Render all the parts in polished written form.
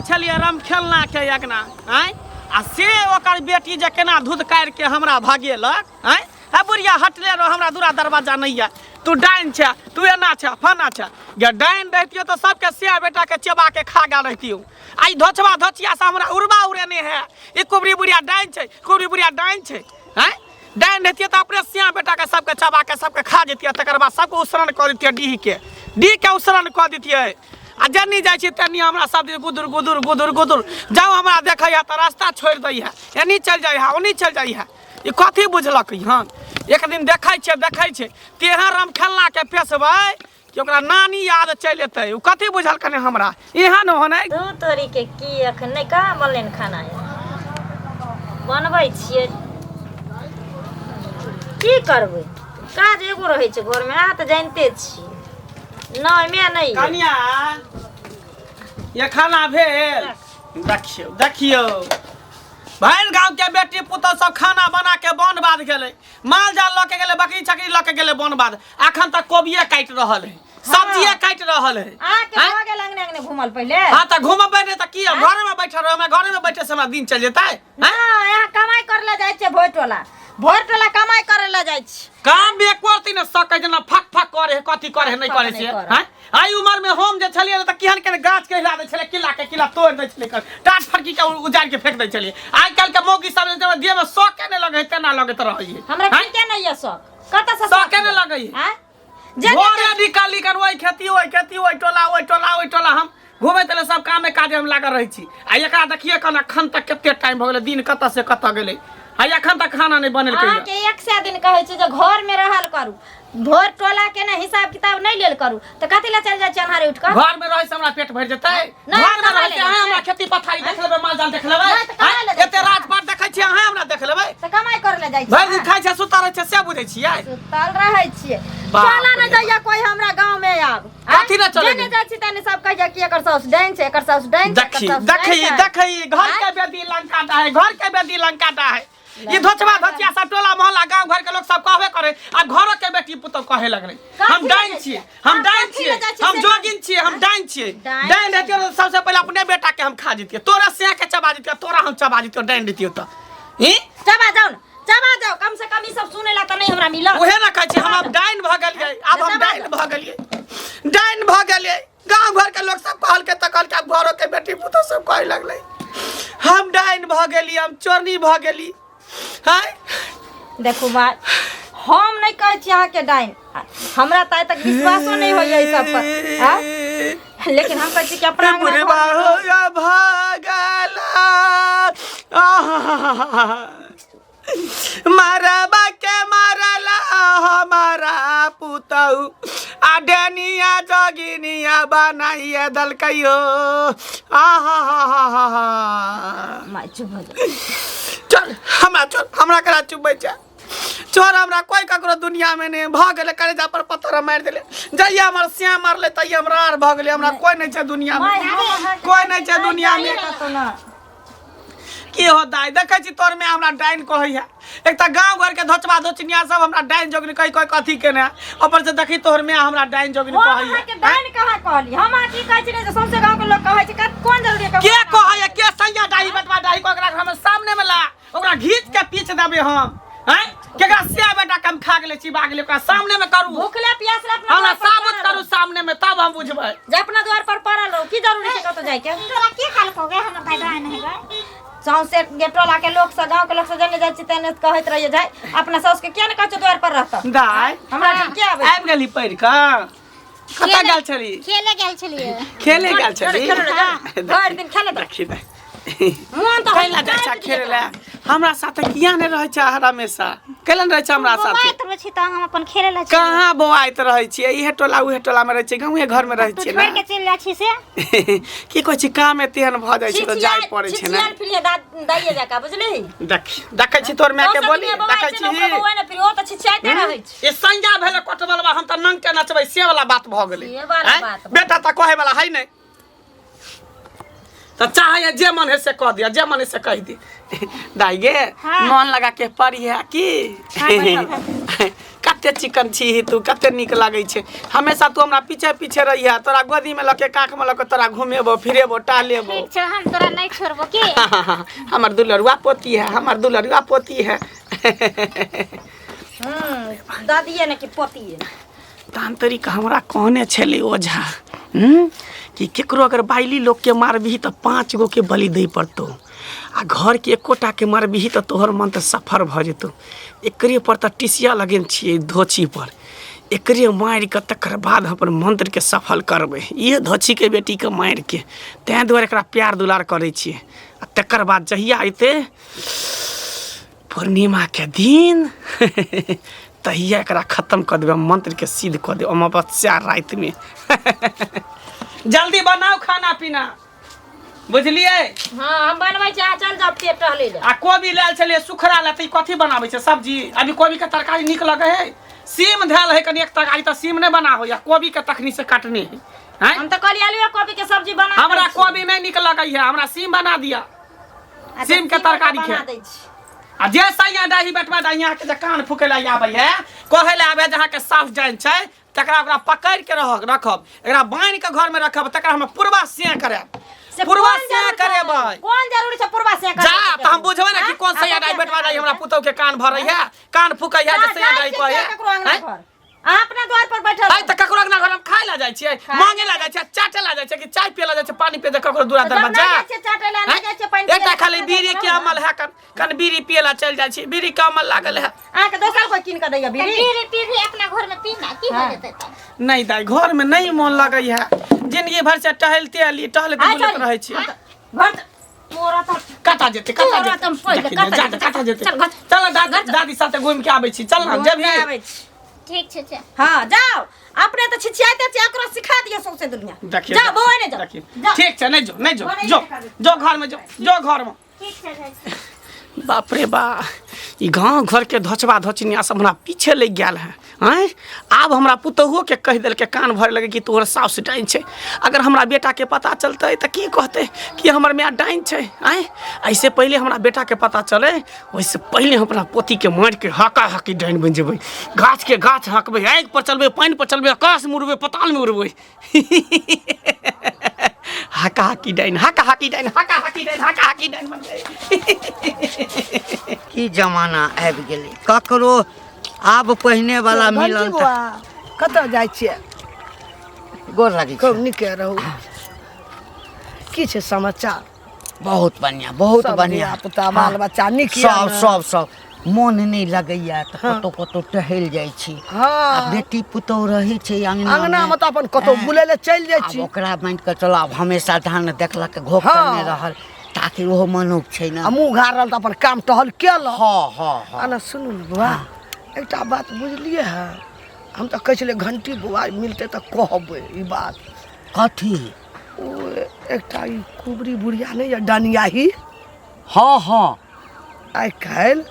छलियै रमखेलना के अगना आँय, आ से ओकर बेटी जे केना धुधकारि के हमरा भगेलक आँय। हे बुढ़िया हटले रहो, हमरा दूरा दरवाजा नहीं है, तू डाइन छे, तू एना छे, फना छे। गे डाइन रहितियो तो सबके सिया बेटा के चबा के खा गेल रहितियो। आई धोचवा धोचिया से हमरा उड़बा उड़ेने है, ई कुबरी बुढ़िया डाइन छे, कुबरी बुढ़िया डाइन छे। हैं डाइन रहितियो तो अपने सिया बेटा के सबके चबा के सबके खा जतियो, तकर बाद सबके उसरन कऽ दितियो, डीह के डीह के उसरन कऽ दितियै। आ जन्नी जाइ छी तन्नी हमरा सब दिन गुदुर गुदुर गुदुर गुदुर जाउ, हमरा देखै है तऽ रास्ता छोड़ि दै है, एनी चलि जाइ है ओनी चलि जाइ है। ई कथी बुझलक हन? एक दिन देखै छियै, देखै छियै तेहन रमखेलना के पेशबै कि ओकरा नानी याद चलि एतै। ओ कथी बुझलकनि हमरा एहन ओहन है। दू तोरी के की अखन नहि कहाँ बनलै हन खाना, बनबै छियै की करबै, काज एगो रहै छै घरमे, अहाँ तऽ जानिते छियै। नहि मे नहि यऽ। कनिया ये खाना भेल? देखियौ देखियौ भरि गाँव के बेटी पुतोह सब खाना बना के बन बाध गेलै, माल जाल लऽ के गेलै, बकरी छकरी लऽ के गेलै बन बाध, अखन तक कोबिये काटि रहल है, सब्जिये काटि रहल है। अहाँके आँय? भऽ गेल अंगने अंगने घूमल पहिले। हाँ तऽ घूमबै नहि तऽ की, घरे में बैठल रहबै, हमरा घरे में बैठे से हमरा दिन चलि जेतै? आँय? नहि, अहाँ कमाइ करे लए जाइ छियै भोर टोला, भोर टोला कमाइ करे लए जाइ छी। काम भी एक करती ने सकै जेना फक फक करे है, कथी करे है, नहि करे नहि छै। करे। आँय? आइ उमर में हम जे छलियै तऽ केहन केहन गाछ के हिला दै छलै, किला के किला तोड़ि दै छलै, टाट फड़की के उजाड़ि के फेंक दै छलियै। आइ काल्हि के मौगी सब जे देह में शौके नहि लगै है, तेना लगैत रहै है। हमरा आँय? ठीके नहि यऽ शौक, कतऽ से शौके नहि लगै है। आँय? जे भोरे निकाली कर ओहि खेती ओहि खेती ओहि टोला ओहि टोला ओहि टोला हम घुमैत रहे, सब कामे काजे हम लागल रहै छी। आ एकरा देखिए कन अखन तक कते टाइम भऽ गेलै, दिन कतऽ से कतऽ गेलै, आ एखन तक खाना नहि बनेलकै। अहाँके 100 दिन कहै छी जे घर में रहल करू, भोर टोला के ने हिसाब किताब नहीं लेल करू, तऽ कथी लए चलि जाइ छी अन्हारे उठि कऽ? घर में रहै से हमरा पेट भरि जेतै? नहि, घर में कमाइ रहै से लए अहाँ जाइ हमरा छै। खेती पथारी देख लेबै, माल जाल देख लेबै, नहि, तऽ कमाइ लए जाइ एते छै। राजपाट देखै छियै अहाँ, हमरा देख लेबै? तऽ कमाइ करै लए जाइ छी। भरि दिन खाइ छै सुतल रहै छै से बुझै छियै? सुतल रहै छियै। बाप चलऽ रे ने जाइया कोई हमरा गाँव में आब। कथी ने चलै? जेने जाइ छी तने सब कहैया कि एकर साउस डाइन छै, एकर साउस डाइन छै, एकर देखी साउस देखी डाइन छै। देखी घर के बेदी लंका है, घर के बेदी लंका है। ई धोचवा धोचिया सब टोला मोहल्ला गांव घर के लोग सब कहबे करे, आ घरो के बेटी पुतोह कहे लगले कथी हम लए डाइन जाइ छियै, छियै? हम हम डाइन कथी छियै, लए जाइ छियै हम से? जोगिन छियै, हम डाइन छियै। डाइन डाइन रहतियै तऽ सबसे पहिले अपने बेटा के हम खा जैतियै, तोरा सिया के चबा जैतियै, तोरा हम चबा जैतियै डाइन रहतियै तऽ। ई चबा जाउ ने, चबा जाउ, कम से कम ई सब सुनै ला तऽ नहि हमरा मिलत। उहे ना कहै छी हम आब डाइन भऽ गेलियै, आब हम चबा डाइन जाउ। भऽ गेलियै, डाइन भऽ गेलियै। गांव घर के लोग सब कहलकै तऽ कहलकै आब घरो के बेटी पुतोह सब कहे लगलै हम डाइन भऽ गेली, हम चोरनी भऽ गेली। हाय देखू माय, हम नहि कहै छी अहाँके डाइन, हमरा तऽ आइ तक विश्वासो नहि होइया ई सब पर, आँय? लेकिन हम कहै छी कि अपना अंगना बुढ़बा घर हो या भगला, आहा, मरबा के मरला हमारा पुतहु, आ डनिया जोगिनिया बनाइए दलकैयो। आहा हा हा हा हा। माय चुप भऽ जाउ। चल हमरा चल, हमरा करा चुपबै छै, छोड़ हमरा, कोई ककरो दुनिया में नहीं भऽ गेलै, कलेजा पर पत्थर मारि देले। जहिया हमर श्याम मारले तहिया हमरा आर भऽ गेलै, हमरा कोई नहीं छै दुनिया में, माय, हम अहाँके कोई नहीं छै दुनिया में। कतौ ना। की हो दाइ, देखै छी तोर में हमरा डाइन कहै है, एक तऽ गाँव घर के धोचबा धोचनिया सब हमरा डाइन जोगिन कहि कहि कथी केने है, ऊपर से देखी तोहर में हमरा डाइन जोगिन हम कहै है। अहाँके डाइन कहाँ कहली? हम अहाँ की कहै छी ने जे सौंसे गाँव के लोक कहै छै, कोन जरूरी है? के कहै है? के सैया डाही बटवा डाही कह ओकरा हम सामने में ला, ओकरा घीच के पीछ देबै हम। हैं केकरा सिया बेटा कम खा गेलै चिबा गेलै, ओकरा सामने में करू, भूखले प्यासले अपना हमरा द्वार पर साबुत पड़ल करू रहू। सामने में, तब हम बुझबै जे अपना द्वार पर पड़ल रहू, की जरूरी छै कतौ जाय के? तोरा के कहलकौ गे हमर भाई डाइन है गे? सौंसे गेटोला के लोक सब, गाँव के लोक सब जने जाइ छी तेने कहैत रहिए जाय अपना साउस के किया ने कहै छौ द्वार पर रहतौ? दाइ हमरा ठाम के आबै? आबि गेली पढ़ि कऽ? कतऽ गेल छली? खेले गेल छलियै। खेले गेल छली? भरि दिन खेले। देखी दाइ मोन तऽ कैला जाइ छै खेले लए? हमरा साथे किया नहि रहै छै हमेशा? कैला नहि रहै छै हमरा साथे? बौआइत रहै छी तऽ हम अपन खेले लए चलि कहाँ बौआइत रहै छियै? इहे टोला उहे टोला मे रहै छियै, गाँवे घर मे रहै तू छियै छोड़ि के ने। चलि जाइ छी से की कहै छी, काम एते एहन भऽ जाइ छै तऽ जाय पड़ै छै ने। छिछियाल फिरिये दाइये जकाँ बुझलिही। देख देखै छी तोर माय के बोली देखै छी? बौआ ने फिर ओ तऽ छिछियाइते रहै छै। ई संज्ञा भेलै कोटबलवा, हम तऽ नंगटे नचबै से वाला बात भऽ गेलै। से वाला आँय? बात। बेटा तऽ कहै वाला है नहि, तऽ चाहे जे मन है से कह दिया, जे मन है से कहि दी। दाइ गे, हाँ। मन लगा के पढ़िहे की हाँ, बैठल। कते कते चिकन छी तू, कते नीक लगै छै। हमेशा तू हमरा पीछे पीछे रहिया, तोरा गोदीमे लऽ के काखमे लऽ के तोरा घुमेबो फिरेबो टहलेबो। ठीक छौ, हम तोरा नहीं छोड़बो की। हमर दुलरुआ पोती है, हमर दुलरुआ पोती है। दादिए ने कि पोतिए। तांत्रिक हमरा कहने छलै ओझा कि केकरो अगर बाइली लोकके मारबिही तऽ 5 गो के बलि दै पड़तौ, आ घरके एकोटा के मारबिही तऽ तोहर मन तऽ सफर भऽ जेतौ। एकरे पर तऽ टिसिया लगेने छियै धोछी पर, एकरे मारि कऽ तकर बाद हम अपन मंत्रके सफल करबै। इहे धोछीके बेटीके मारिके, ताहि दुआरे एकरा प्यार दुलार करै छियै। आ तकर बाद जहिया अयतै पूर्णिमाके दिन तहिया एकरा खत्म कऽ देबै, मंत्रके सिद्ध कऽ देबै अमावस्या रातिमे। जल्दी बनाउ खाना पीना, बुझलियै? हाँ हम बनबै छी, अहाँ चल जाउ पेट टहलै लए। आ कोबी लायल छलियै सुखड़ा लए, तऽ ई कथी बनाबै छै सब्जी? अभी कोबीके तरकारी नीक लगै है? सीम धयल है कनि एक तरकारी, तऽ सीम नहि बना होइया, कोबीके तखनी से काटने है। आँय? हम तऽ कहलियै आलुए कोबी के सब्जी बना हमरा दै छी। कोबी नहि नीक लगै है, हमरा सीम बना दिअ। अच्छा, सीम के सीम तरकारी बना खे। दै छी। आ जे सैया डाही बेटवा डाही अहाँके जे कान फूकै लए आबै है, कहै लए आबै है जे अहाँके साफ जान छै, तकरा ओकरा पकड़ि के रह रखब, एकरा बान्हि के घर में रखब, तकरा हम पूर्वा से करायब। से पूर्वा कोन से जरूरी छै? करेबै। कोन जरूरी छै पूर्वा से जा तऽ हम बुझबै ने कि कोन सैया डाही बेटवा डाही हमरा पुतहु के कान भरै है, कान फूकै है जे सैया डाही कहै है। ककरो अंगना आँय? घर अहाँ अपना द्वार पर बैठल आइ तऽ ककरो अंगना घर हम खाय ला जाइ छियै, मांगे ला जाइ छियै, चाटे ला जाइ छियै कि चाय पिए ला जाइ छियै, पानी पिए ककरो दुरा जब दरवाजा नहि जाइ छियै चाटे ला, नहि जाइ छियै पानि पिए एकटा ला, खाली ककरो बीड़ी घर के पर अमल है, कन कन बीड़ी पिए ला चलि जाइ छी, बीड़ी के अमल लागल है। अहाँके दोसर कोई कीन कऽ दैया बीड़ी? बीड़ी पीबी अपना घर में पीना की हो जेतै तऽ? नहीं दाई, घर में नहीं मोन लगै है, जिंदगी भर से टहलते अली टहलते आइ बुलैत चल। रहै छी। घर तोरा तऽ कतऽ जेतै, कतऽ तोरा जेतै? तऽ हम पहिले देखी, कतऽ जा, जेतै? कतऽ जेतै? चल, घर चल दादी, दादी साथे घूमि के आबै छी, चल ना घूमि कऽ जेबही? आबै छी। ठीक छै चल। हाँ जाओ, अपने तऽ छिछियाइते छियै, एकरो सिखा दियौ सौंसे दुनिया। देखिए जाओ बौआ ने जाओ। देखिए जाओ। ठीक छै, नहीं जो, नहीं जो, बौआ नहीं जो सिखा दे। जो घर में जो, जो घर में। ठीक छै जाइ छी। बाप रे बा, ई गाँव घरके धोचबा धोचनिया सब हमरा पीछे लागि गेल है। आँय, आब हमरा पुतोहुओके कहि देलकै, कान भरे लगे कि तोहर साउस डाइन छै। अगर हमरा बेटाके पता चलतै तऽ की कहतै कि हमर माय डाइन छै? आँय, एहिसँ पहिले हमरा बेटाके पता चलै, ओहिसँ पहिले हम अपना पोतीके मारिके हका हकी डाइन बनि जेबै, गाछके गाछ हकबै, आगि पर चलबै, पानि पर चलबै, आकाशमे उड़बै, पतालमे उड़बै। हाका हाकी डाइन, हाका हाकी डाइन, हाका हाकी डाइन, हाका हाकी डाइन बन गए। की जमाना आबि गेलै, ककरो आब पहिने वाला घंटी मिलन तऽ- बौआ कतऽ जाइ छियै? गोर लागै खूब छी। नीके रहू। की छै समाचार? बहुत बढ़िया, बहुत सब बढ़िया। धिया-पुता, बाल बच्चा नीक यऽ सब ने? सब सब मोन नहि लगैया तऽ हाँ। कतौ कतौ टहल जाइ छी। हाँ। आ बेटी पुतोह रहै छै अंगना अंगना में तऽ अपन कतौ हाँ। बुलै लए चलि जाइ आब छी। ओकरा मानि कऽ चलऽ, आब हमेशा धान देखलक घोप हाँ। करने रहल, ताकि ओहो मनुख छै ने। आ मुँह घारल तऽ अपन काम टहल केलक। हाँ हाँ हाँ। आ ने सुनू ने बौआ, एकटा बात बुझलियै हँ? हम तऽ कहै छलियै घंटी बौआ मिलतै तऽ कहबै ई बात। कथी? ओ एकटा ई कुबरी बुढ़िया नहि यऽ डनियाही? हाँ हाँ। आइ काल्हि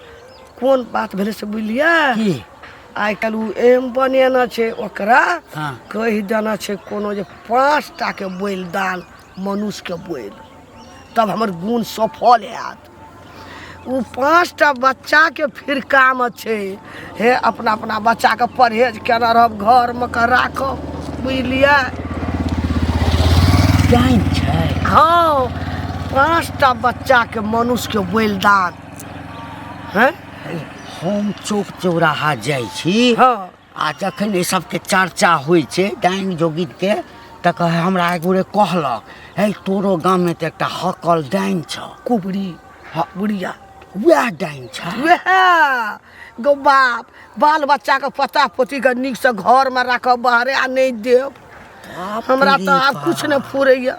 कोन बात भेलै से बुझलियै? की? आइ काल्हि ओ एम बनेने छै, ओकरा हाँ। कहि देने छै कोनो जे 5 टाके बलिदान मनुष्यके बलि, तब हमर गुण सफल हैत। ओ 5टा बच्चाके फिरकामे छै, हे अपना अपना बच्चाके परहेज केना रहब, घरमे कऽ राखब, बुझलियै? डाइन छै? हाँ, 5टा बच्चाके मनुष्यके बलिदान। हैं? हम चौक चौराहा जाइ छी। हाँ। आ जखन एहि सबके चर्चा होइ छै डाइन जोगिनके, तऽ कहे हमरा एक गोरे कहलक, हे तोरो गाममे तऽ एकटा हकल डाइन छौ। कुबरी हाँ। बुढ़िया। वएह डाइन छै? वएह गौ बाप, बाल बच्चाके पोता पोतीके नीकसँ घरमे राखब, बाहरे आ नहि देब। हमरा तऽ आब किछु नहि फुरैया।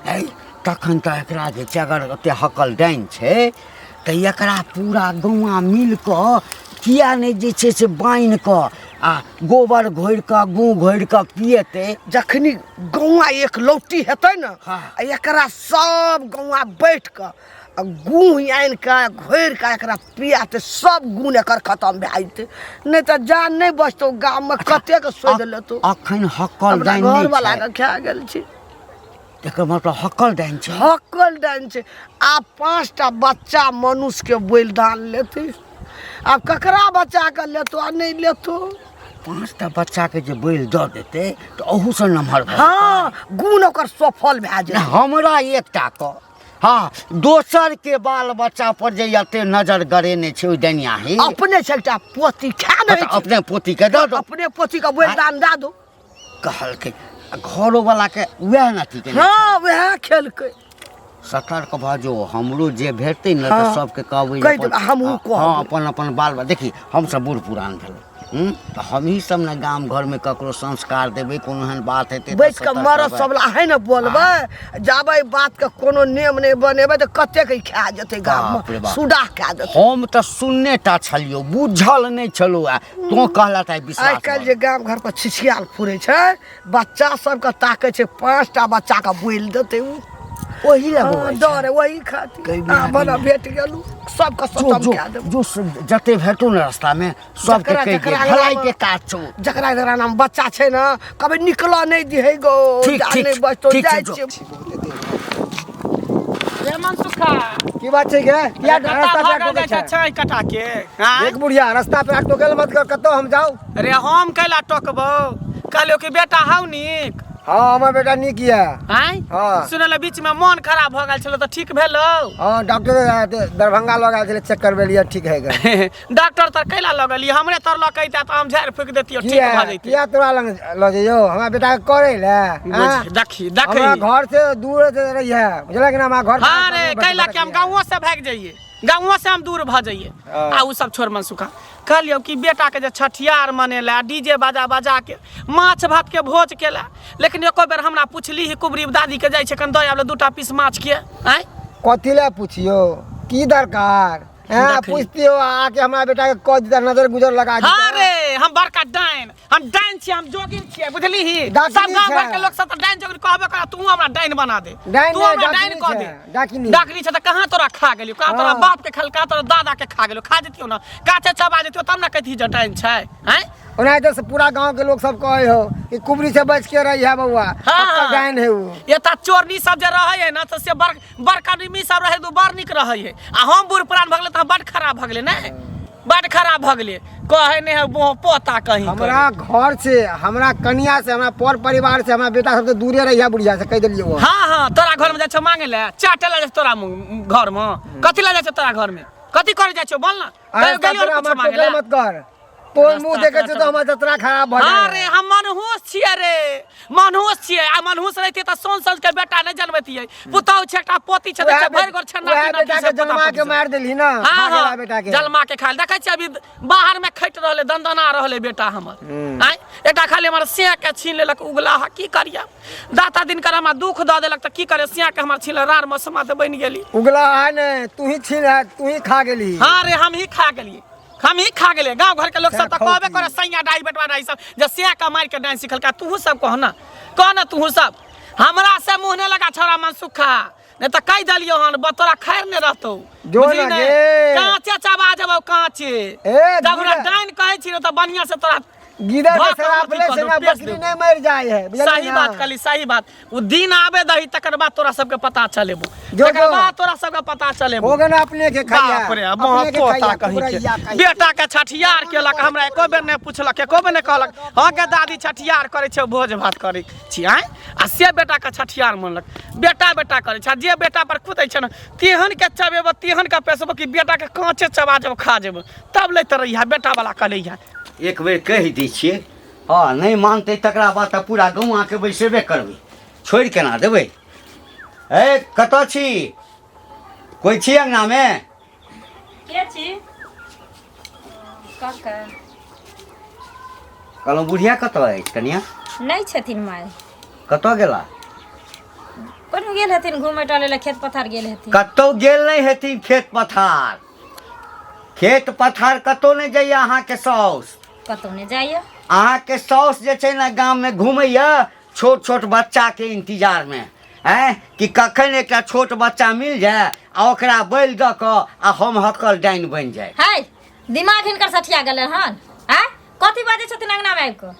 है तखन तऽ एकरा जे छै, अगर ओते हकल डाइन छै तऽ एकरा पूरा गौआँ मिल कऽ किया नहि जे छै से बान्हि कऽ आ गोबर घोरि कऽ गूँ घोरि कऽ पिएतै। जखनी गौआँ एक लौटी हेतै ने, हाँ। आ एकरा सब गौआँ बैठ कऽ आ गूँह आनि कऽ घोरि कऽ एकरा पियातै, सब गुण एकर खतम भए जेतै। नहि तऽ जान नहि बचतौ गाममे, कतेक शोधि लेतौ। अखन हकल हमरा डाइन नहि घरवला छै। के खा गेल छी। एकर मतलब हकल डाइन छै? हकल डाइन छै। आब 5टा बच्चा मनुष्यके बलिदान लेतै, आब ककरा बच्चा के लेतो आ नहि लेतो? पाँचटा बच्चाके जे बैल दऽ देतै तऽ अहूसँ नमहर भऽ जेतै। हँ, गुण ओकर सफल भए नहि, जेतै। हमरा एकटा कऽ, हँ, दोसर के बाल बच्चा पर जे एते नजर गड़ेने छै ओहि डनियाही। अपने छै एकटा पोती खा तऽ नहि छै। अपने पोती के दऽ दो। अपने पोती के बलिदान दऽ दो। कहलकै आ घरो वाला के वएह ने अथी केने। हँ, वएह खेलकै। सतर्क भऽ जो, हमरो जे भेटतै ने तऽ हँ। सबके कहबै जे कहि अपन- देबै, हमहूँ हँ, कहबै। हँ, अपन अपन बाल बच्चा देखी, हमसब बूढ़ पुरान भेलहुँ, तऽ हमही सब ने गाम घरमे ककरो संस्कार देबै, कोनो एहन बात हेतै तऽ बैठ कऽ सतर्क मरद रहबै। सब ला है ने बोलबै, जाबै बात के कोनो नियम नहि बनेबै तऽ कतेक ई खा जेतै गाम बाप रे मे, बाप। सुडा खा जेतै। हम तऽ सुनने टा छलियौ, बुझल नहि छलौ, आ तोँ कहला तऽ आइ विश्वास आइ काल्हि जे गाम घर पर छिछियाल फुरै छै, बच्चा सबके ताकै छै, 5टा बच्चा के बोलि देतै उ। ओही लए हँ, बौआइ छै। डर ओही खातिर। कई बिना आ, बना कहिना। भेट गेलू सबके जो सतम जो कए देबौ। जो जते भेटौ ने रास्ता में सबके जकरा- कहि दे, जकरा भलाई अङ्गनामे- के काज छौ। जकरा जकरा नाम बच्चा छै ने, कभी निकलऽ नहि दिहे गो। ठीक, जा ठीक, नहि बचतो, ठीक छै, जाइ जो। छियै। रे मनसुखा। की बात छै गे? किया कत्ता रास्ता पे भागल टोकै जाइ छै छै? छै कटा के, आँय? एक बुढ़िया रास्ता पे टोकेल मत कर, कतौ हम जाउ। रे हम कैला टोकबौ? कहलियौ कि बेटा हौ नीक? हाँ, हमर बेटा नीक यऽ। आँय? हाँ। सुनल बीच में मन खराब भऽ गेल छलै तऽ ठीक भेलौ? हाँ, डॉक्टर दरभंगा लऽ गेल छलै, चेक करबेलियै, ठीक है गेल। डॉक्टर तर कैला लऽ गेलियै? हमरे तर लऽ के अइतै तऽ हम झाड़ि फूकि देतियौ, ठीक किया भऽ जैतै। किया तोरा लग लऽ जइयौ हमरा बेटा के करै लए? आँय? देखी देखी, हमरा घर से दूर रहिए, बुझलक ना? हमरा घर हाँ रे, कैला कि हम गाँवो से भागि जइयै, गाँवो से हम दूर भऽ जइयै। हाँ। आ उ सब छोड़ मनसुखा, कहलियौ कि बेटाके जे छठियार मनेला, डीजे बाजा बाजा के माछ भात के भोज केला, लेकिन एको बेर हमरा पुछली ही कुबरी दादी के जाइ छै कन दऽ आबले दूटा पीस माछ के? आँय? कथी लए पुछियौ, की दरकार? हैं? देखी। पूछतियो आके हमरा बेटा के कह दिता, नजर गुजर लगा दिता। हाँ रे, हम बड़का डाइन, हम डाइन छियै, हम जोगिन छियै, बुझली ही? डाकिनी सब गाँव घर छै। के लोक सब तऽ डाइन जोगिन कहबे करा, तू हमरा डाइन बना दे। डाइन तू नहि, हमरा डाइन डाकिनी कह छै, दे। डाकिनी। डाकिनी छै तऽ कहाँ तोरा खा गेलियौ? कहाँ तोरा हाँ। बाप के खल, कहाँ तोरा दादा के खा गेलियौ? खा जतियौ ने, काचे चबा जतियौ तब ने कहती जे डाइन छै। आँय? ओनाहिते से पूरा गांव के लोग सब कहे हो कि कुबरी से बच के रही है बउआ, हाँ। पक्का डाइन है वो। एतऽ चोरनी सब जे रहै है ने, तऽ से बड़ बड़का आदमी सब रहै तऽ बड़ नीक रहै है, आ हम बूढ़ पुरान भऽ गेलै तऽ हम बड़ खराब भऽ गेलै ने, बड़ खराब भऽ गेलै। कहै नहि है पोता कहीं हमरा घर से, हमरा कनिया से, हमरा पर परिवार से, हमरा बेटा सब से दूरे रही है बुढ़िया से, कह देलियै वो। हाँ हाँ, तोरा घर में जाइ छौ मांगे ले, चाटे ला जाइ छौ तोरा घर में? कथी ला जाइ छौ तोरा घर में? कथी करे जाइ छौ, बोल ना? अरे कहियो गेलियौ तोरा कुछो हमरा मांगे टोकल ला? मत कर, तोर मुंह रास्ता देखे पे छौ तऽ हमर जतरा खराब भऽ हाँ जाय। रे, हम मनहूस छियै रे, मनहूस छियै। आ मनहूस रहितियै तऽ सोन सज के बेटा नहि जनमैतियै। पुतहु छै, एकटा पोती छै, वएह देखै भरि गोर छै, वएह नाती नाती बेटा के सब पोता जन्मा पोती के सब। मारि देलही ना, हाँ, खा गेला हाँ, बेटा के। जन्मा के खाल देखै छियै, अभी बाहर में खटि रहलै, दनदना रहलै बेटा हमर। आँय, एकटा खाली हमर सिया के छीन लेलक उगला। की करियै, दाता दिनकर हमरा दुख दऽ देलक तऽ की करे? सिया के हमर छीन रार मसमा तऽ बनि गेली। उगला है ने, तू ही छीन है, तू ही खा गेली। हाँ रे, हम ही खा गेलियै, हम ही खा गेलियै। गाँव घर के लोग सब तऽ कहबे करे, सैया डाई बेटवा डाई सब जे सिया के मारि के डाइन सिखलका। तूहू सब कह ना, कह ना तूहू सब। हमरा से मुँह नहि लगा छौड़ा मनसुखा, नहीं तऽ कहि देलियौ हन, तोरा खैर नहि रहतौ। जो बुझली ना ने? गे। काँचे चबा जेबौ काँचे। ए, जब हमरा गिरा- डाइन कहै छी ने तऽ बढ़िआँ से तोरा गिदड़ धऽ के कऽ शराब अथी ले कऽ से देबौ, ना पेश बकरी देबौ। नहीं मर जाए है, बुझलियै सही ना? बात कहली, सही बात। ओ दिन आबे दही, तकर बाद तोरा सबके पता चलेबो। जो तकर जो। बाद तोरा सबके पता चलेबो। हो गए ना अपने के खाइया। बाप रे, अपने के पोता खाइया, कहीं के। कुबरैया खाइया। बेटा के छठियार केलक, हमरा एको बेर नहि पुछलक, एको बेर नहि कहलक हँ के दादी छठियार करै छै, भोज भात करै छी। आँय, आ से बेटा के छठियार मनलक, बेटा बेटा करै छै। आ जे बेटा पर कुदै छै ने, तेहन के चबेबो, तेहन के पेसबो कि बेटा के काँचे चबा जेबो, खा जेबो, तब लैत रहिहा बेटा वाला कलैहा। एक बेर कहि दै छियै, हँ, नहि मानतै तकरा बाद तऽ पूरा गौआँके बैसेबे करबै, छोड़ि केना देबै? ए, कतऽ छी? कोइ छी अङ्गनामे? के छी काका? कहलहुँ बुढ़िया कतऽ अछि कनिया? नहि छथिन माय। कतऽ गेला? कोनो गेल हेथिन घूमे टहले लए, खेत पथार गेल हेथिन। कतौ गेल नहि हेथिन खेत पथार, खेत पथार कतौ नहि जाइए अहाँके साउस। कतौ नहि जाइए अहाँके साउस जे छै ने, गाममे घुमैए छोट छोट बच्चाके इंतजारमे, आँय, कि कखन एकटा छोट बच्चा मिल जाय आ ओकरा बलि दऽ कऽ आ हम हकल डाइन बनि जाय। हाय, दिमाग हिनकर सठिया गेलै हन। आँय, कथी बाजै छथिन अंगनामे आबि कऽ?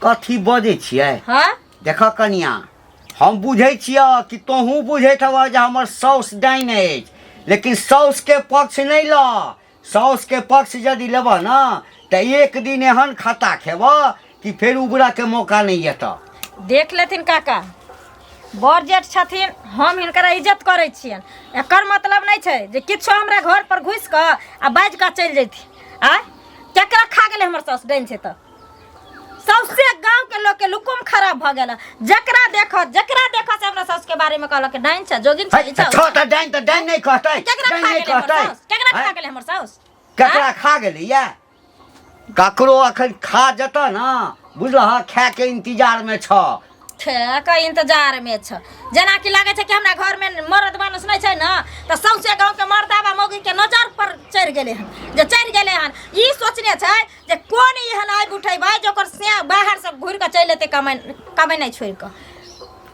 कथी बजै छियै? हँ। देख कनिया, हम बुझै छियह कि तोहूँ बुझैत हेबह जे हमर साउस डाइन अछि, लेकिन साउसके पक्ष नहि लऽ। साउस के पक्ष यदि लेबह ना तऽ एक दिन एहन खता खेबह कि फेर उबरऽ के मौका नहि एतऽ। देख लेथिन काका, बड़ जेठ छथिन, हम हिनकर इज्जत करै छियनि। एकर मतलब नहि छै जे किछो हमरा घर पर घुसि कऽ आ बाजि कऽ चलि जैथिन। आँय, केकरा खा गेलै हमर साउस डाइन छै तऽ सौंसे गांव के लोग के लुकुम खराब भ गेल। जकरा देखो जकरा देखो से हमरा साउस के बारे में कहलक डाइन छै, जोगिन छै, ई छै। छौ तऽ डाइन, तऽ डाइन नहि कहतै? केकरा डाइन खा नहि गेलै हमर कहतै? साउस? केकरा खा आँय? गेलै हमर साउस? ककरा खा गेलै? या ककरो अखन खा जेतऽ ने, बुझलह, खायके इंतजारमे छह। के इंतजार में छ, जेना कि लागै छै कि हमरा घर में मर्द मानुस नहीं छै ना, तऽ सौंसे गांव के मर्दाबा मौगी के नजर पर चढ़ि गेलै हन, जे चढ़ि गेलै हन। ई सोचने छै जे कोन एहन आबि उठेबै जे ओकर से बाहर से घुरि कऽ चलि एतै, कमाइ कमेनाइ छोड़ि कऽ।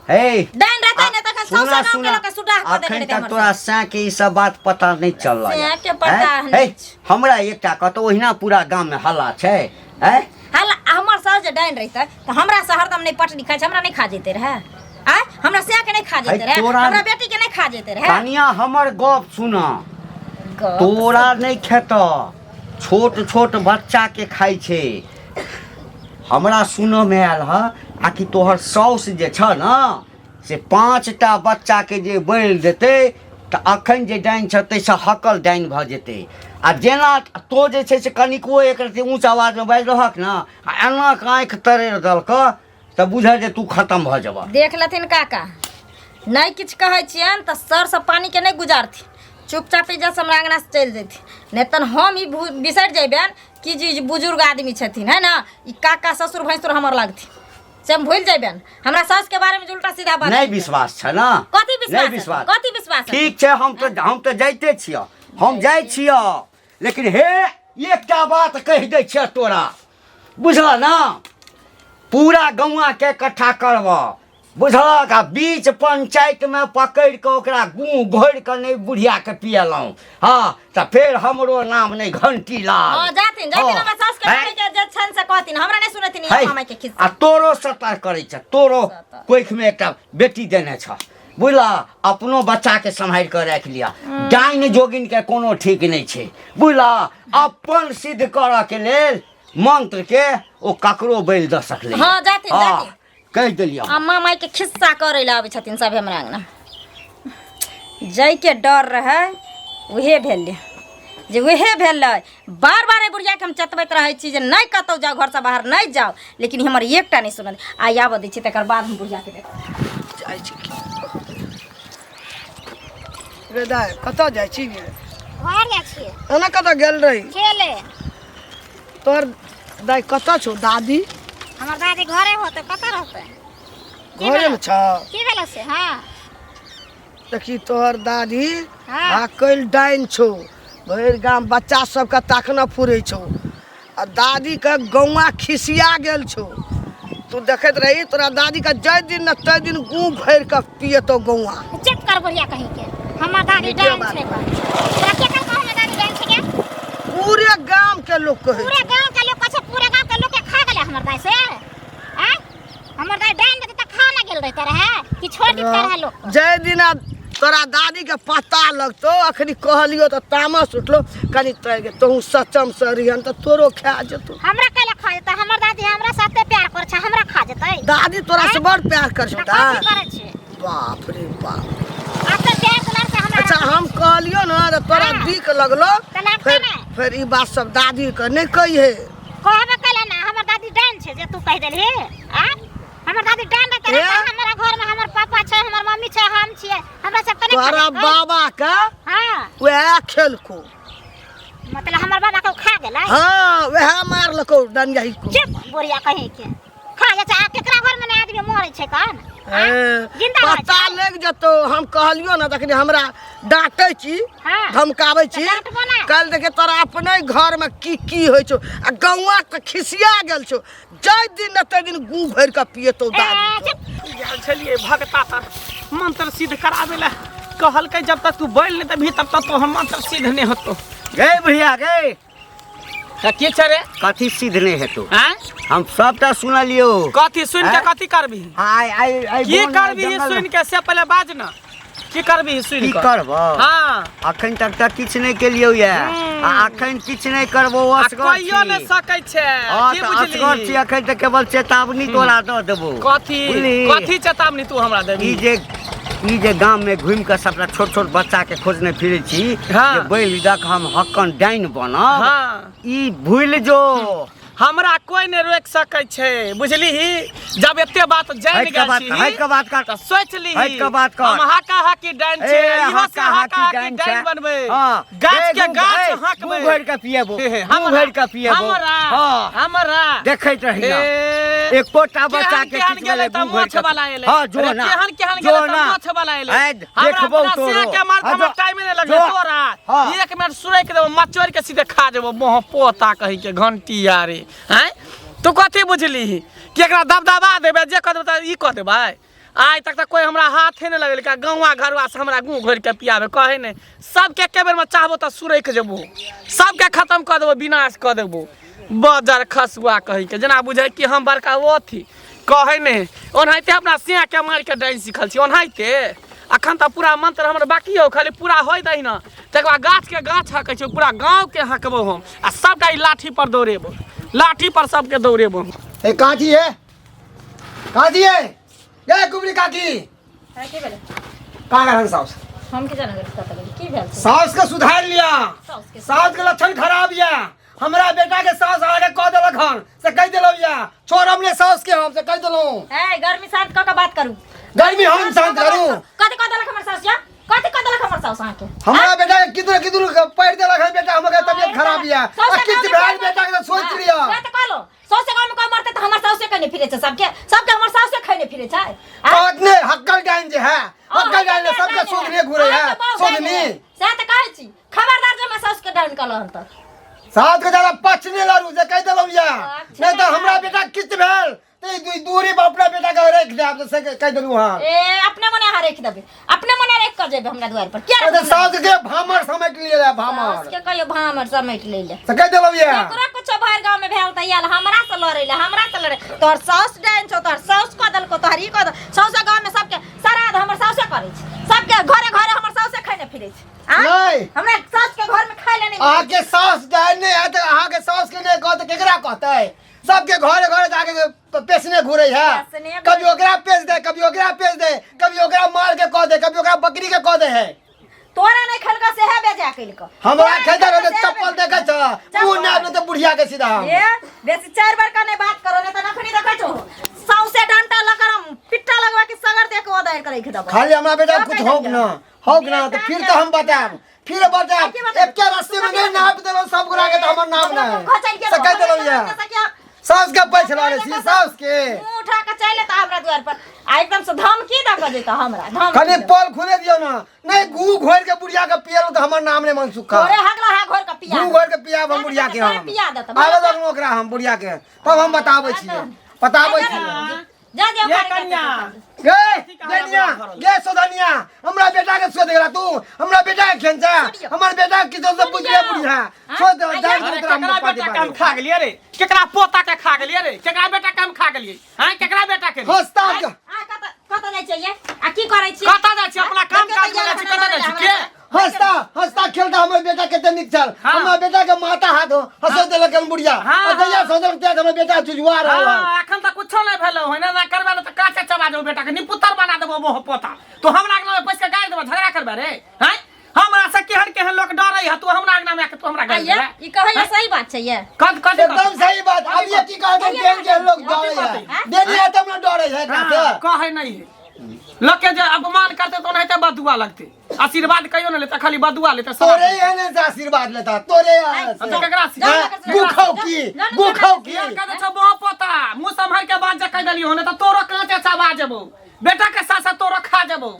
हे, डाइन रहतै ने तखन सुना सौंसे गांव के सुना लोक के सुडाह कऽ देने अखन रहतै तक हमर तोरा सैं के ई सब बात पता नहीं चलल। सैं के पता नहि छै। हमरा एकटा कतौ ओहिना पूरा गाम में हल्ला छै, हैं? हल्ला। हमर साउस जे डाइन रहितै तऽ हमरा से हरदम नहि पटनी खाइ छै, हमरा नहि खा जैते रहए। आय, हमरा सैं के नहि खा जैते है, रहए? हमरा बेटी के नहि खा जैते रहए? कनिया, हमर गप सुन। गप। तोरा नहीं खेत, छोट छोट बच्चा के खाइ छै। हमरा सुनऽ में आयल ह आ कि तोहर साउस जे छ न से 5टा बच्चा के जे बलि देतै तऽ अखन जे डाइन छ ताहिसँ हकल डाइन भऽ जेतै। आ जेना तो जे छै से कनिको एक रत्ती ऊँच आवाजमे बाजि रहक ने आ एना कऽ आँखि तरेर देलकऽ तऽ बुझऽ जे तू खतम भऽ जेबह। देख लेथिन काका, नहि किछु कहै छियनि तऽ सरसँ पानिके नहि गुजारथिन। चुपचाप इज्जत से हमरा अङ्गनासँ चलि जैथिन, नहि तऽ हम ई बिसरि जैबनि कि जे ई बुजुर्ग आदमी छथिन है ने, ई काका ससुर भैंसुर हमर लगथिन, से हम भूलि जैबनि। हमरा सासके बारेमे जे उल्टा सीधा बात नहि कहितनि। विश्वास छ ने? कथी विश्वास नहि है? विश्वास? कथी विश्वास है? ठीक छै, हम तऽ जाइते छियह, हम जाइ छियह, लेकिन हे, एकटा बात कहि दै छियह तोरा, बुझलह ने? पूरा गौआके इकट्ठा करबह, बुझलक? आ बीच पंचायतमे पकड़ि कऽ ओकरा गुँ घोरि कऽ नहि बुढ़ियाके पियलहुँ हँ तऽ फेर हमरो नाम नहि घंटी लाल। हाँ, जाथिन जाथिन। हाँ। हमरा सास के हैं? बारे के जे छन से कहथिन, हमरा नहीं सुनथिन। है, ई मामा के खिस्सा आ तोरो सतर्क करै छ, तोरो सतर्क। कोखिमे एकटा बेटी देने छ, बुझलह? अपनो बच्चाके सम्हारि कऽ राखि लिअ। डाइन जोगिनके कोनो ठीक नहि छै, बुझलह? अपन सिद्ध करऽके लेल मंत्रके ओ ककरो बलि दऽ सकलै। हाँ, जाथिन, हाँ, जाथिन। कहि देलियै। अम्मा माई के खिस्सा करे ला आबै छथिन सब हमरा अंगना। जाइके डर रहै उहे भेलै जे उहे भेलै। बार बार एहि बुढ़ियाके हम चतबैत रहै छी जे नहि कतहु जाउ, घरसँ बाहर नहि जाउ, लेकिन हमर एकटा नहि सुनल। आइ आबऽ दै छी, तकर बाद हम बुढ़ियाके देखब। जाइ छी की रे दाइ, कतऽ जाइ छी गे? घर जाइ छियै। एना कतऽ गेल रही? खेले। तोहर दाइ कतऽ छौ, दादी? हमर दादी घरे होतै, कतऽ रहतै? की घरेमे भेल? छौ? की भेल से? हाँ। देखी, तोहर दादी हाँ। हाकल डाइन छौ, भरि गाम बच्चा सबके ताकना फुरै छौ आ दादीके गौआ खिसिया गेल छौ। तू देखैत रही, तोरा दादीके जाहि दिन ने ताहि दिन गूँ भरि कऽ पियतौ गौआ। चुप कर बुढ़िया कहीं के, हमर दादी नीके डाइन बात। छै। तोरा के कहलकौ हमर दादी डाइन छै के? पूरे गाम के लोग कहै पूरे गांव के लोग कहै छै? पूरे गांव के लोग के खा गेलै हमर दाई से? आँय, हमर दाई डाइन रहतै तऽ खा ना गेल रहते रहे कि छोड़ दिते रहे लोग के? जाहि दिना तोरा दादीके पता लगतौ, अखनी कहलियो तऽ तामस उठलो कनि, तोहू सचम से रहिहन तऽ तोरो खा जेतौ। हमरा कैला खा जेतै? हमर दादी हमरा साथे प्यार करै छै, हमरा खा जेतै? दादी तोरा से बड़ प्यार कर छौ? तऽ कथी करै छै? बाप रे बाप। अते प्यार दुलार से हमरा। अच्छा, हम कहलियो ने तऽ तोरा हाँ। दिक लगलो। तऽ लगतै फेर ने। फेर ई बात सब दादी के नहि कहिहे। कहबे कैला ना हमर दादी डाइन छै जे तू कहि देलही। आ हमर दादी डाइन रहतै ए? तऽ हमरा घर में हमर पापा छै, हमर मम्मी छै, हम छियै, हमरा सब के नहि खा तोरा जेतै? बाबा के हाँ। वएह खेलको। मतलब हमर बाबा के उ खा गेलै? हाँ, वएह मारलको डनियाही को। चुप बुढ़िया कहीं के, खा जाइ छै। आ केकरा घर में ने आदमी मरै छै कन? ए, जिंदा रहै पता छै। लागि जेतौ। हम कहलियो ने तखनी हमरा डाँटै छी, हाँ। धमकाबै छी। तऽ डाँटबो ने। काल्हि देखे तोरा अपने घर में की की होइ छौ आ गौआ के खिसिया गेल छौ, जाहि दिन ने ताहि दिन गू भरि कऽ पियतौ ए, दादी। चुप। गेल छलियै भगता तर मंत्र सिद्ध कराबै लए, कहलकै जब तक तू बोल नहि देबही तब तक तोहर मंत्र सिद्ध नहि होतो। गे भैया गे। तऽ की छै रे? कथी सिद्ध नहि हेतौ? आँय? हम सबटा सुनलियौ। कथी सुनि के? आँय? कथी करबही? आइ आइ आइ की बन करबही जंगल सुनि के से पहिले बाज न। की करबी सुनि की कऽ करबो? हाँ। अखन तक तऽ किछु नहि केलियौ ये आ अखन किछु नहि करबो। आ असगर कहियो छी। नहि सकै छै। हँ की तऽ असगर बुझली? छी अखन तऽ, केवल चेतावनी तोरा दऽ देबो। कथी? बुझली? कथी चेतावनी तू हमरा देबी? ई जे गाम में घुमि कऽ सबटा छोट छोट बच्चा के खोजने फिरै छी जे बैल दक हम हक्कन डाइन बनब, ई भूलि जो। हमरा कोई नहि रोकि सकै छै, बुझलीही? जब एते बात जानि हटि कऽ गेल बात छी कर, हटि कऽ बात कर। तऽ सोचि लीही। हटि कऽ बात कर। हम हाका हाकी डाइन छै, ए, इहो से हाका हाका हाकी हाकी डाइन डाइन छै। बनबै। हाँ। गाछ ए, के गाछ हकबै। मुँह भरि कऽ पियेबो। हे, हे, मुँह हमरा भरि कऽ पियेबो। हमरा हाँ। हमरा देखैत रही ना। ए, एकोटा बच्चा केहन के केहन किछु गेलै भेलै तऽ मुँह भरि मोछ कऽ वाला एलै। हाँ, जो अरे ना। केहन केहन जो गेलै तऽ ना। मोछ वाला एलै। आइ हमरा देखबौ अपना तोरो। सिया के मारत हाँ, हमरा जो। टाइमे नहि लगलै। जो। तोरा हाँ। एक मिनट सुरैक देबो, मचोरि के सीधे खा जेबो। मोह पोता कही के घंटी आरे हैं। तू कथी बुझलीही कि एकरा दबदबा देबै, जे कऽ देबै तऽ ई कऽ देबै? आइ तक तऽ कोइ हमरा हाथे नहि लगेलकै। गौआ घरुआ से हमरा गुँ घोरि के पियाबे कहै नहि। सबके एके बेरमे चाहबो तऽ सुरैक जेबो, सबके खतम कऽ देबो, विनाश कऽ देबो। बजर खसुआ कही के, जेना बुझै कि हम बड़का ओ अथी कहै नहि। ओनाहिते अपना सियाके मारि के डाइन सीखल छी ओनाहिते। अखन तऽ पूरा मंत्र हमर बाकी हो, खाली पूरा होइ दही ने, तकर बाद गाछके गाछ हकै छै, पूरा गाँवके हकबो हम आ सबटा ई लाठी पर दौड़ेबो, लाठी पर सबके दौड़ेबो हम। ए काची है, काची है ये कुबरी काकी। है, की भेलै? कहाँ गए साउस? हम की जाने कतऽ गेलै, की भेल छै? साउस के सुधार लिया। साउस के? साउस के लक्षण खराब या। हमरा बेटा के साउस अहाँके कह देलक हन से कहि देलहुँ या छोड़ब ने साउस के हम, से कहि देलहुँ। ए, गर्मी शांत कऽ के बात करू। गर्मी हम शांत करू? कथी कऽ देलक हमर साउस या? कथी कऽ देलक हमर साउस अहाँके? हमरा बेटा के किदुर किदुर पढ़ि देलक हन, बेटा हमर तबियत खराब या आ किछु भेल बेटा के तऽ सोचि लिअ। से तऽ कहलहुँ, सौसे गाँवमे कोइ मरतै तऽ हमर साउसे कने फिरै छै, सबके सबके हमर साउसे खैने फिरै छै। कहत ने हक्कल डाइन जे है, हक्कल डाइन सबके सोधने घुरे है सोधनी। सएह तऽ कहै छी, खबरदार जे हमर साउसके डाउन कलहन तऽ साथ के ज्यादा पचने लड़ू, जे कहि देलहुँ या नहीं तऽ हमरा बेटा किछु भेल तऽ ई दूरी पर अपना बेटा के राखि देब, से कहि देलहुँ हँ। ए, अपने मने अहाँ राखि देबै, अपने मने राखि कऽ जेबै हमरा दुआरि पर किया तऽ राखि? साउस के भामर समेट लिए रहे भामर। साउस के कहियो भामर समेट लै ले। से कहि देलहुँ या। केकरो कुछो भरि गाँव में भेल तऽ आयल हमरा से लड़ै ले, हमरा से लड़ै। तोहर साउस डाइन छौ, तोहर साउस कऽ देलकौ, तोहर ई कऽ देल। सौंसे गाँव में सबके श्राद्ध हमर साउसे करै छै, सबके घरे घरे हमर साउसे खैने फिरै छै। आँय? नहि। हमरा साउस के घर में खाय ले नहि। अहाँके साउस डाइन नहि है तऽ अहाँके साउस के नहि कहत केकरा कहतै? सबके घरे घरे जाके पेशने घूरे है। पेशने घूरे। कभी ओकरा पेश दे, कभी ओकरा पेश दे, कभी ओकरा मार के कह दे, कभी ओकरा बकरी के कह दे है। तोरा नहि खेलकौ सेहे बेजा केलकौ। हमरा तोरा खेलता नहि रहते खेलकौ चप्पल सेहे देखै छ मुंह नाप लेते बुढ़िया के सीधा हम। ए, बेसी चारि बार का नहीं बात करो, नहीं तो नखनी देखै छौ सौंसे डंटा लकर हम पिट्टा लगवा के सगर दे के ओदार करे के देबो। खाली हमरा बेटा क्या कुछ कहि होक देलियै? ना होक ना तऽ बेटा फिर के- तऽ हम बतायब, फिर बतायब। की बतायब? एके रस्सी में नहीं नाप देलहुँ सब गोरा के तऽ हमर नाम हमरा नहि खचल के से कहि देलहुँ या। साउस के पैसा लऽ छी साउस के। मुंह उठा के चलि एतऽ हमरा दुआर पर आ एकदम से धमकी दऽ के जेतऽ हमरा धमकी कनि दऽ। पल खुले दियौ ना, नहीं गू घोर के बुढ़िया के पियलहुँ तऽ हमर नाम नहीं मनसुखा। तोरे हगला हा घोर के पिया गू घोर के पियाब हम बुढ़िया के। हम पिया देतऽ। आबे दगनो ओकरा हम बुढ़िया के, तब हम बताबै छियै, बताबै छियै। जा जा। ये कन्या। गे देनिया, गे सोधनिया, हमरा बेटा के सोध गेला तू, हमरा बेटा के खेनचा, हमर बेटा के किछो से बुझले बुढ़िया सोध जान अरे के तोरा केकरा हम पार्टी बेटा के हम खा गेलियै रे? केकरा पोता के खा गेलियै रे? केकरा बेटा के हम खा गेलियै हैं? केकरा बेटा के? हंसता आ कतऽ कतऽ जाइ छियै आ की करै छियै? कतऽ जाइ छियै? अपना काम काज में जाइ छी। कतऽ जाइ छी के? हंसता हंसता खेलता हमर बेटा कते नीक छल। हाँ। हमरा बेटा के माथा हाथ हंसो देलक हन बुढ़िया। हाँ, आ जहिया हाँ। सोचल तिया हमर बेटा झुझुआ रहल हन। हाँ, एखन तऽ कुछो नहि भेलौ हन। एना करबै ने तऽ काचे चबा देबौ बेटा के, निपुत्तर बना देबौ मोह पोता। तू हमरा अंगना में पैस के गारि देबौ, झगड़ा करबै रे हैं? हमरा से केहन केहन लोक डरै है, तू हमरा अंगना में आके तू हमरा गारि ये देबै? ई कहैया सही बात छै ये। कद कद एकदम सही बात। अब ये की कहत केहन केहन लोग डरे है, हाँ? देनिया तब ना डरे है एकरा से। कहै नहीं है। लोग के जे अपमान करते तो ओनाहिते बदुआ लगते, आशीर्वाद कहियो नहीं लेता, खाली बदुआ लेते साला। तोरे एहने से आशीर्वाद लेता, तोरे एहने से। तो केकरा से? हाँ, गु खाओ की, गु खाओ की। यार कह दे छौ मोह पोता, मुंह सम्हार के बात जे कह देलियो हन त तोरो कांचे चबा जेबौ, बेटा के साथ साथ तोरो खा जेबौ।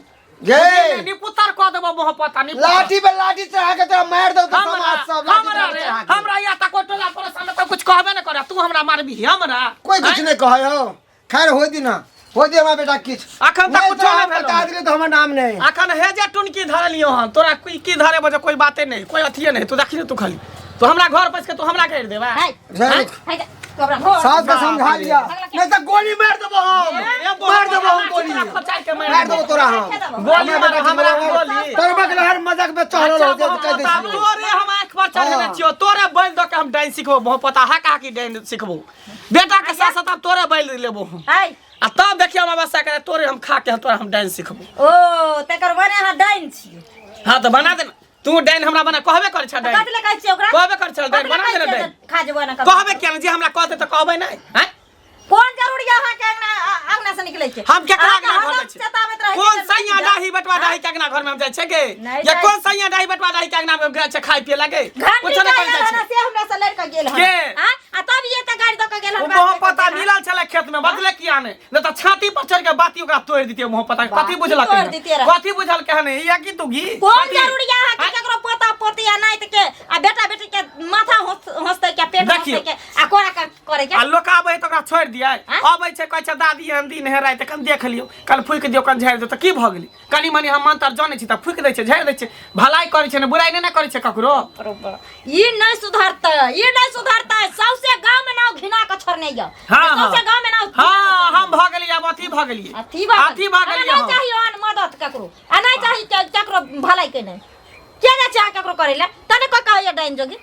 गे निपुतर कह देबौ मोह पोता, निपुतर। लाठी पे लाठी चढ़ा के तोरा मार दौ तो हमरा समाज सब लाठी हमरा पे रे चढ़ा के। हमरा या तक टोला पड़ोस में तो कुछ कहबे न करे, तू हमरा मारबी हमरा? कोई कुछ नहीं कहे हो। खैर हो दी ना, हो दी हमरा बेटा किछ। अखन तक नहीं कुछो तो नहीं हम भेलौ। बता दिले तो हमर नाम नहीं। अखन हे जे टुनकी धरलियो हन, तोरा कोई की धरे बजे कोई बाते नहीं, कोई अथिए नहीं। तू देखी ने, तू खाली तू हमरा घर पैस के तू हमरा गारि देबा? हाय रुक। हाय। तोरा घर सास के समझा लिया, नहीं तो गोली मार देबो हम, मार देबो हम गोली, मार देबो तोरा हम। गोली मार हमरा गोली। तोर बगल हर मजाक में चढ़ल हो जे कह दे। अच्छा, तोरे हम आँख पर चढ़ेने छियौ, तोरे बैल दऽ के हम डाइन सिखबो। बहुत पता हाका हाकी डाइन सिखबो बेटा के साथ साथ। तोरे बैल लेबो हम आइ आ तब देखियो हम अवस्था करे तोरे हम खा के तोरा हम डाइन सिखबो। ओ तकर बने अहाँ डाइन छी? हाँ तऽ बना दे ना तू डाइन हमरा, बना कहबे करै छ डाइन। कथी ले कहै छियै ओकरा? कहबे करै छल डाइन, कथी ले बना दे ना कहै छियै डाइन। जे खा जेबो ना? कहबे किया ने? जे हमरा कहते तऽ कहबै नहि हैं? कोन जरूरी है अहाँके अंगना अंगना से निकलै के? हम केकरा अहाँके अंगना घर हरदम जाइ छी? चेताबैत रहै कोन छी जे सैया नहि डाही बटवा डाही के अंगना घर में हम जाइ छै गे? नहि या जाइ कोन छी। सैया डाही बटवा डाही के अंगना में हम जाइ छै खाय पिए लगे? घंटी कुछो नहि का करै जाइ आयल हन छै। से हमरा से लड़ि कऽ गेल हन के? आँय? आ तब ये तऽ गाड़ि दऽ कऽ गेल हन। ओ मोह पता मिलल छलै खेत में, बदले किया ने? नहि तऽ छाती पर चढ़ के बाती ओकरा तोड़ि दितियै। मोह पता कथी बुझलक तोड़ि हन? दितियै रहे। कथी बुझल हन या की तू घी कोन कथी? जरूरी है अहाँके आँय? केकरो पोता पोती आ नाइत के आ बेटा बेटी के माथा हंसतै के, पेट देखियौ। हंसतै के आ कोरा के करे के? आ लोक आबै है तऽ ओकरा छोड़ि दियै? आँय? अबै छै, कहै छै दादी एहन दिन है राति, कनि देख लियौ, कनि फूकि दियौ, कनि झाड़ि दियौ। तऽ की भऽ गेलै? कनि मनि हम मंत्र जनै छी तऽ फूकि दै छै, झाड़ि दै छै। भलाई करै छै ने, बुराइ नहि ने करै छै ककरो। ई नहि सुधरतै, ई नहि सुधरतै। सौंसे गाँव में नाव घिना के छोड़ने यऽ। हाँ। सौंसे गाँव में नाव। हाँ, हम भऽ गेलियै आब, अथी भऽ गेलियै। अथी भऽ अथी भऽ गेलियै नहि हम। चाही ओहन मदद ककरो आ नहि चाही केकरो भलाई के। नहि के जाइ छै अहाँ ककरो करै लए? तने कोइ कहैया डाइन जोगी।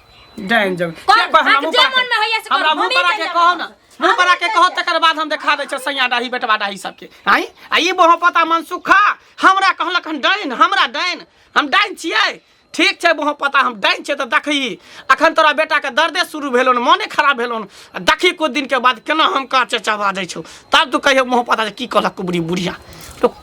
डाइन जोगी कर, के कह? हमरा अहाँके मुँह जे पर मोनमे होइए से करू, हमरा मुँह हमही पर आके चलि जायब। कहू ना, मुँह पर हमही आके चलि कहो, जायब। तकर बाद हम देखा दै छियै सैया डाही बेटवा डाही सबके। आँय, आ ई बोहो पता मनसुखा हमरा कहलक हन डाइन, हमरा डाइन। हम डाइन छियै? ठीक छै बोहो पता, हम डाइन छियै तऽ देखही। अखन तोरा बेटाके दर्दे शुरू भेलौ ने, मोने खराब भेलौ ने, आ देखही कुछ दिनके बाद केना हम काँचे चबा दै छौ। तब तू कहियो मोह पता जे की कहलक कुबरी बुढ़िया।